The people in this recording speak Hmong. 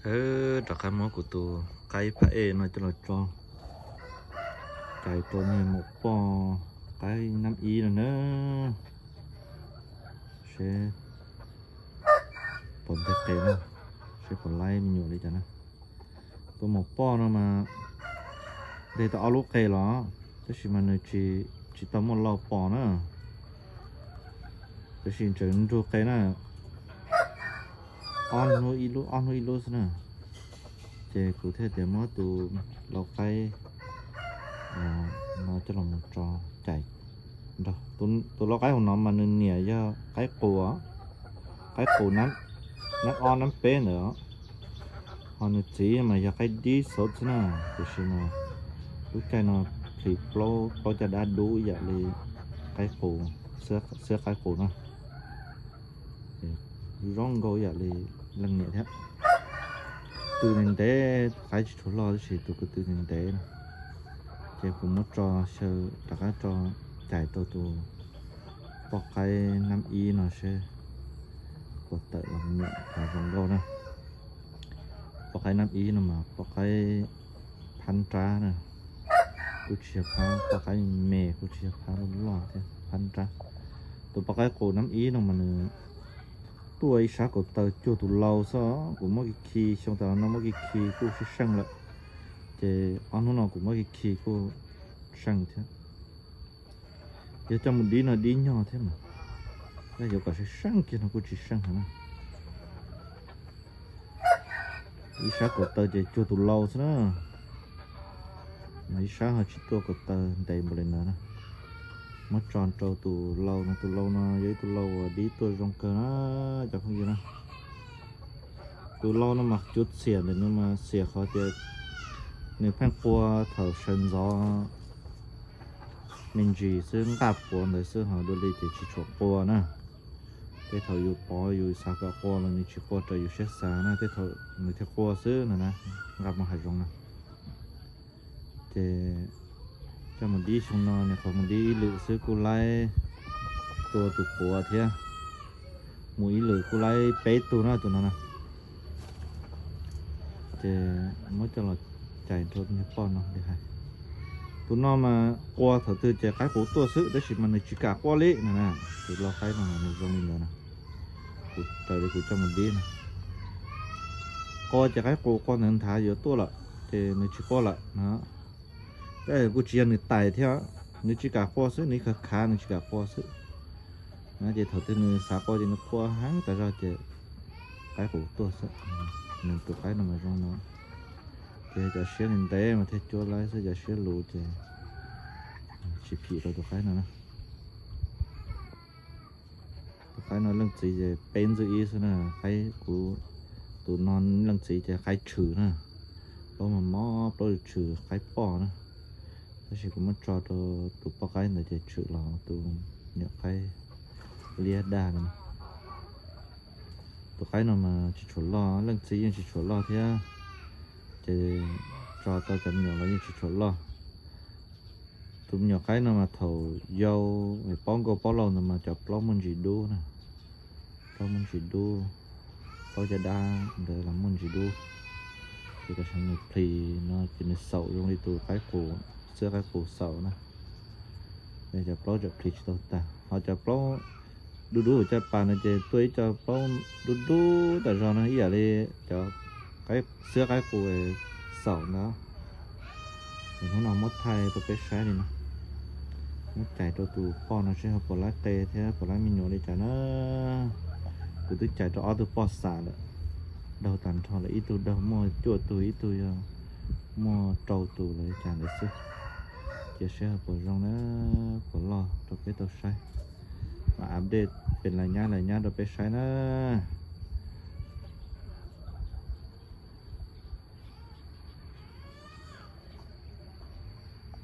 Rov qab muab kuv tus qaib phab ej no coj los tso cais rau niag maum poj qaib nab ib no na. Seb puas nteg qe na, seb puas laib me nyuam li cas na. Tus maum poj no mas nteg tau ob lub qe los, tab sis mas nws tsis tau muaj lau pos na, tab sis tseem nrug qe na, ob hnub ib lub ob hnub ib lub xwb na. Ces kuv thiaj tias muab tus lau qaib no coj los mus tso cais nrog tus lau qaib hauv no mas nws niam yog qaib qus, qaib qus nab ob nab peb ntawd, ho nws txiv mas yog qaib dib xauv xwb na. Tiam sis mas lub caij no plhis plaub plaub caj dab dub ib yam li qaib qus, xiab qaib qus na, zoo nkauj ib yam li leej niam thiab. Tw ntev ntev, tus qaib tsis tshua loj tab sis tus ko tw ntev ntev na. Ces kuv muab tso xyaw rov qab tso cais rau tus poj qaib nab ib no seb puas tawm los me nyuam zoo nkauj na. Poj qaib nab ib no mas poj qaib phab nrab na, kuj tsis yog phab, poj qaib me kuj tsis yog phab loj loj thiab, phab nrab. Tus poj qaib qus nab ib no mas nws tuaj ib sab kaum taw cuag tus lau xwb, kuv muab khi khi xyoo tas no muab khi khi kuj seej seej lawm. Ces ob hnub no kuv muab khi khi kuj seej thiab. Yog coj mus dib no dib nyog thiab mas, yog yuav kom seej seej kiag no kuj tsis seej heev na. Ib sab kaum taw ces cuag tus lau xwb na, mas ib sab ho tsis tuaj kaum taw ntev npaum li ntawd na. Muab tso rau tus lau no, tus lau no yog ib tug lau uas dib tuaj zoo kawg na cov phooj ywg na. Tus lau no mas cuv txiam ntawm nws mas xiam qhov tias nws pheej qua thaum sawv ntxov me ntsis xwb, nqaj puav ntawd xwb, ho dua li ces tsis tshua qua na. Tej thaum yus pov yus xav kom qua los nws tsis qua raws yus siab xav na, tej thaum nws thiaj qua xwb no na, nqa mus hav zoov na. Ces coj mus dib xyoo no, nws qhov mus dib ib lwm xwb kuj laib tua tus puav thiab, mus ib lwm kuj laib peb tug na tus no na. Ces muab coj los cais rau niag poj no li hais. Tus no mas qua thaum twg ces qaib qus tuaj xwb, tab sis mas nws tsis kam qua li no na. Tus lau qaib no mas nws zoo li ntawd na, kuv raws li kuv coj mus dib na. Qua ces qaib qus qua ntawd nthav yuav tuaj lawm ces nws tsis qua lawm no. Tab sis kuj tsis yog nws tais thiab, nws tsis kam qua xwb, nws khav khav nws tsis kam qua xwb. Ces thaum twg nws xav qua ces nws qua heev tas zog ces qaib qus tuaj xwb. Nws tus qaib no mas zoo no, ces cov siab ntev mas thiaj cuab laib xwb, cov siab luv ces tsis phim rau tus qaib no na. Tus qaib no leej txiv ces peb ntxwg ib xwb na, qaib kuv tus no leej txiv ces qaib tshwm na, plaub mos mos plaub tshwm qaib poj na. Tab sis kuv muab tso rau tus poj qaib ntawd ces tshwm los tus nyuam qaib liab daj li no. Tus qaib no mas tsis tshua loj, leej txiv yeej tsis tshua loj thiab, ces tso tau cov me nyuam los yeej tsis tshua loj. Tus me nyuam qaib no mas thaum yau paub nkauj paub laug ntawd mas cov plaub muaj ntsis dub na, plaub muaj ntsis dub, plaub caj dab ntawd los muaj ntsis dub. Ces tam sim no nws plis no ces nws xaum zoo li tus qaib qus, xiab qaib qus xaum na. Cov plaub tseem plis tsis tau tag, ho cov plaub dub dub caj pas no ces tuaj ib co plaub dub dub tas zog no ib yam li cov xiab qaib qus xaum ntawd. Hnub no muab thaij rau peb saib li no, muab cais rau tus poj no seb ho puas laib qe thiab puas laib me nyuam li cas na. Kuv twb cais rau ob tug poj xam lawm, daug tag nrho lawm, ib tug daug muaj cuaj tug, ib tug yog muaj rau tus los li cas ntawd xwb. Cia seb ho puas zoo na, puas loj rau peb tau saib. Mam update pem lawv nyab lawv nyab rau peb saib na.